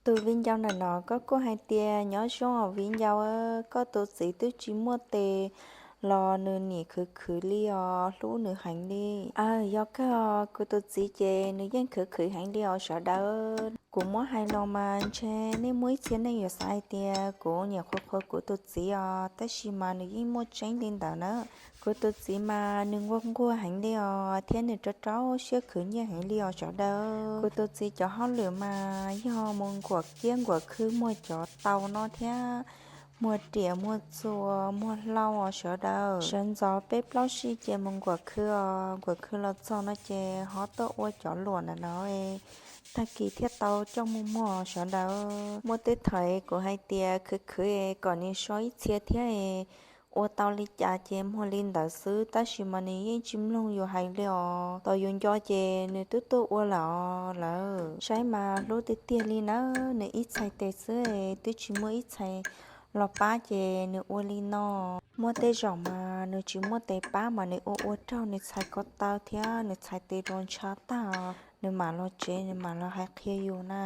Tus viv ncaus ntawm no koj kuj hais tias nyob zoo os viv ncaus, koj tus txiv twb tsis muaj tes los nws nim khwv khwv li os, hlub nws heev li. Aw, yog kawg os, kuv tus txiv ces nws yeej khwv khwv heev li os sawv daws. Kuv muab hais los mas ntshe nej muaj ib txhia neeg yuav xav hais tias kuv nyiam qhuas qhuas kuv tus txiv os, tab sis mas nws yeej muaj tseeb li ntawd na. Kuv tus txiv mas nws nquag nquag heev li os, thiab nws rau rau siab khwv nyiaj heev li os sawv daws. Kuv tus txiv cov hauj lwm mas yog mus nkuam kiab nkuam khw muag cov tau no thiab muag riam muag txuas muag hlau os sawv daws. Sawv ntxov peb plaub sij ces mus nkuam khw os, nkuam khw los txog no ces ho tuaj ua cov luam ntawm no, tag kis thiaj tau coj mus muag sawv daws. Muaj tej thaum kuv hais tias khwv khwv kom nws so ib txhia thiab ua tau li cas ces muag li ntawd xwb, tab sis mas nws yeej tsis mloog yus hais li os. Tos yus nco ces nws twb tuaj ua lawm os lawm. Saib mas hlub tiag tiag li nawb, nws ib txhais tes xwb twb tsis muaj ib txhais los pab ces nws ua li no. Muaj tej zaum mas nws tsis muaj tes pab mas nws ua ua raug nws txhais ko taw thiab nws txhais tes dua ntshav tag, nws mam los tsev nws mam los hais qhia yus na.